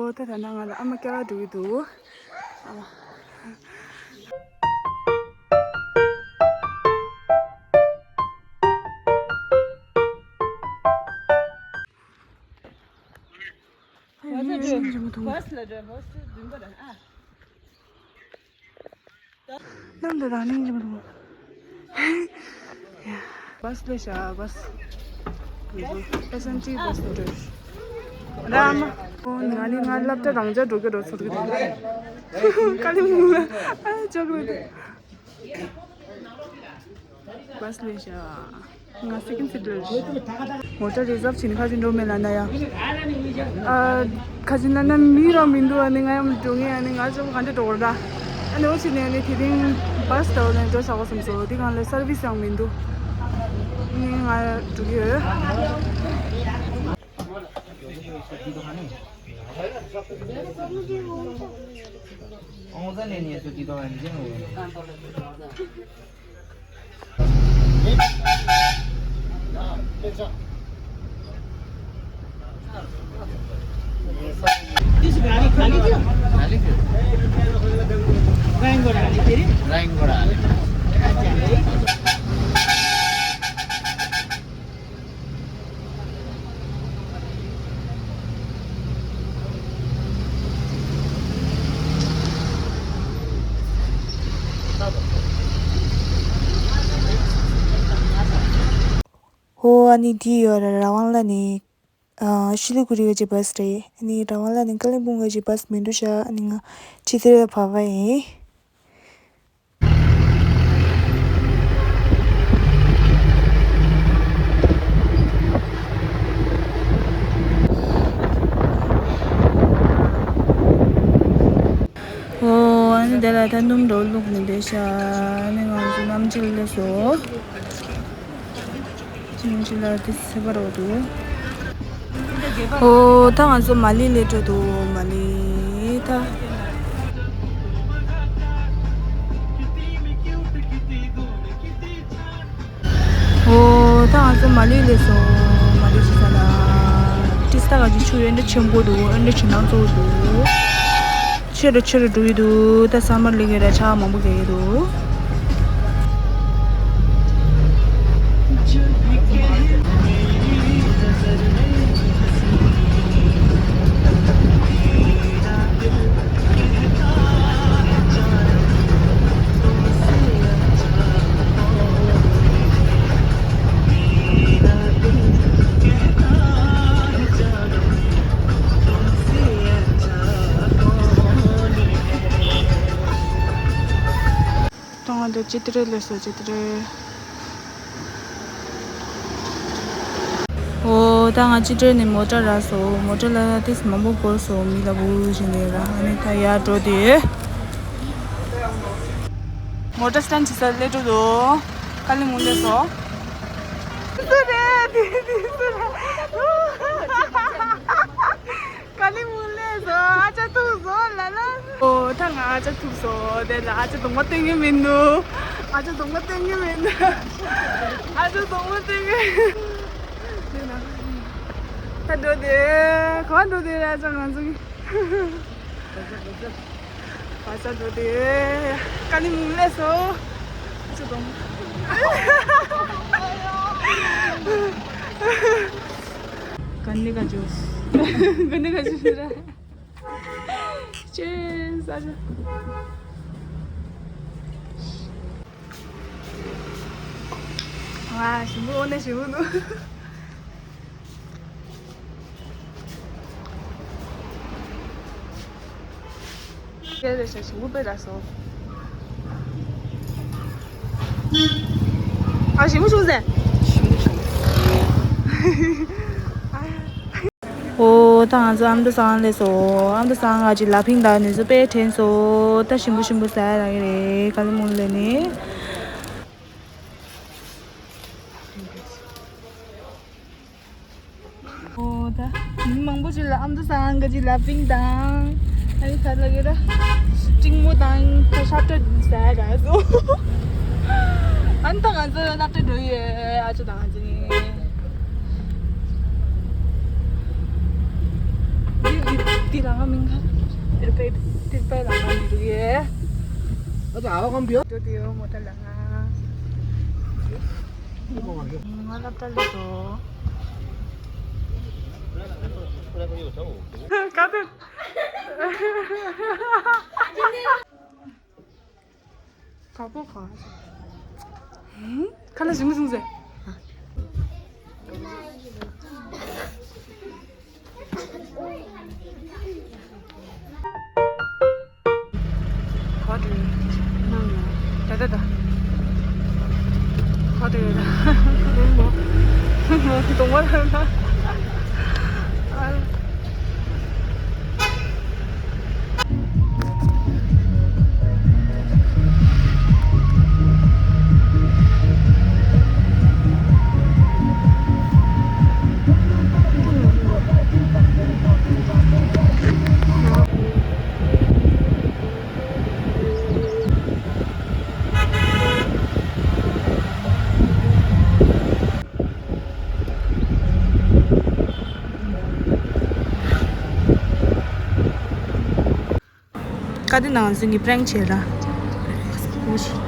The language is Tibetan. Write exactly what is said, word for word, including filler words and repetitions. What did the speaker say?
ཨོ་ད་ད་ན་ང་ལ་ཨ་མ་སྐྱེལ་བ་འགྲོ་གི་འདུག་ཨ་མ། བྷ་སི་ལ་འགྲོ། བྷ་སི་བདུན་པ་རེད་ཨ། ནམ་དུ་རང་ཉིད་ཀྱི་མི་འདུག་བྷ་སི་ལས་བྱ་བྷ་སི། ཨེ་སི་ཨེན་ཊི་བྷ་སི་ལས་འགྲོ། ར་མ། ཨོ་ང་ནི་ང་སློབ་གྲྭ་རང་འཇགས་འགྲོ་གི་འགྲོ་ཚོར་གི་འདུག་ཀ་ལི་མུང་ལ་ཨ་ཅོག་ལ་འདུག་བྷ་སི་ལས་བྱ། ང་སེ་ཀེན་སི་ཊི་ལ་རེད། མོ་ཊ་རི་ཛརབ་བྱས་ནས་ཁ་ཅིག་འགྲོ་མེད་ལབ་ན་ཡ། ཨ། ཁ་ཅིག་ན་ན་མི་རང་མི་འདུག་ཨ་ནི་ང་ཡང་འགྲོ་ངེས་ཨ་ནི་ང་ཅག་ག་འདྲ་འགྲོ་བར་ད། ཨ་ནི་འོ་བྱས་ནས་ཨ་ནི་དེ་རིང་བྷ་སི་དང་ནས་འགྲོ་བྱ་དགོས་བསམ་སོང་། དེ་སྒང་ལ་སར་བི་སི་ཡང་མི་འདུག་ཨ་ནི་ང་འགྲོ་གི་ཡོད། ཧོ། ཨ་ནི་འདི་ཡོད་ར་ར་ཝང་ལ་ནི། ཨ། ཤི་ལི་གུ་རི་ག་ཅིག་བྷ་སི་རེད། ཨ་ནི་ར་ཝང་ལ་ནི་ཀ་ལིམ་པོང་ག་ཅིག་བྷ་སི་མི་འདུག་ཤག་ཨ་ནི་ང་ཕྱི་དེར་བབས་པ་ཡིན། ཨོ། ཨ་ནི་དེ་ལ་ད་དུང་འགྲོ་ལུགས་ནི་བསྡད་ཤག་ཨ་ནི་ང་ཚོ་གནམ་གྲུ་སླེབས་སོང་། ཅིང་ཅི་ལ་དེ་སེ་བ་རོ་འདུག་ཨོ་ད་ང་ཚོ་མ་ལི་སླེབས་འགྲོ་འདུག་མ་ལི་ད། ཨོ་ད་ང་ཚོ་མ་ལི་སླེབས་སོང་། མ་ལི་ཅི་ས་ལ་ཏི་སྟ་ག་ཅིག་ཆུ་ཨེ་འདྲ་ཆེན་པོ་འདུག་ཨེ་འདྲ་ཆུ་ནང་ཚོ་འདུག་ཆེ་རུ་ཆེ་རུ་འགྲོ་ཡི་འདུག་ད་ས་མར་ལི་གི་ར་ཆ་མང་པོ་གས་ཡི་འདུག་ཏང་འདི་ཅི་ཏི་རེ་ལས་སོ་ཅི་ཏི་རེ། ཨོ་ད་ང་ཅི་ཏི་རེ་ནས་མོ་ཊ་རག་སོང་། མོ་ཊ་ལ་ཏིས་མང་པོ་འགོར་སོང་། མི་ལ་བུ་ཞིག་ནས་ར་ཨ་ནི་ད་ཡར་འགྲོ་དེ། མོ་ཊ་སི་ཊན་ཌི་ཅི་ས་སླེབས་འགྲོ་དོ། ཀ་ལི་མུ་སླེབས་སོང་། སུ་རེད་དེ་དེ་སུ་རེད། ཀ་ལི་མུ་སླེབས་སོང་། ཨ་ཅག་ཐུག་སོང་ལ་ལ། ཨོ་ད་ང་ཨ་ཅག་ཐུག་སོང་། དེ་ལ་ཨ་ཅག་གདོང་པ་སྟོན་གི་མི་འདུག་ཨ་ཅག་གདོང་པ་སྟོན་གི་མི་འདུག་ཨ་ཅག་གདོང་པ་སྟོན་གི་མི་འདུག་དེ་ན་ད་འགྲོ་དེ་ག་འགྲོ་དེ་ར་ཨ་ཅག་ང་ཚོ་གི་བ་ས་འགྲོ་དེ་ཀ་ལི་མུ་སླེབས་སོང་། ཨ་ཅག་གདོང་པ། ག་ནི་ག་ཇོས། ག་ནི་ག་ཇོས་ར། ཅེས་ཨ་ཅག་ང་ཞིམ་པོ་འོ་ན་ཞིམ་པོ་འདུག་ཁྱེད་རེ་ཞག་ཞིམ་པོ་དཔེ་རག་སོང་། ཨ་ཞིམ་པོ་བྱུང་ཟེར། ཨོ་ད་ང་ཚོ་ཨ་མདོ་ཚང་སླེབས་སོང་། ཨ་མདོ་ཚང་ང་ཅིག་ལ་ཕིང་དང་ནི་ཚོ་དཔེ་དྲན་སོང་། ད་ཞིམ་པོ་ཞིམ་པོ་ཟ་ཡ་རག་གི་རེད། ཀ་ལི་མུ་ལེ་ནི། ཨོ་ད་མི་མང་པོ་ཅིག་ལ་ཨ་མདོ་ཚང་ག་ཅིག་ལ་ཕིང་དང་། ཨ་ནི་ད་ལ་གི་ར་ཀྲིང་མོ་དང་ད་ཤབ་ཏ་ཟ་ཡ་རག་སོང་། ཨ་ནི་ད་ང་ཚོ་སློབ་གྲྭ་འགྲོ་ཡོད། ཨ་ཅག་དང་ཨ་ཅག་ནི། འདི་འདི་འདི་རང་མིང་ ཏིག་པའི་ལ་ང་འདུག་ཡེ། ཨ་ཅག་ཨ་བ་གང་བིའོ། འདུག་དེ་ཡོ་མོ་ཏ་ལ་ང་། ང་ལབ་ཏ་ལེ་དོ། ག་དེ། བ་པོ་ག། ཁ་ལ་ཞིམ་སོང་ཟེར། ག་དེ། ད་ད་ད། ག་དེ་ད། མོ། མོ་གདོང་པ་ལ་ན། ཨ། ག་དེ་ནང་ང་ཚོ་གཉིས་པྲེང་བྱས་ལ།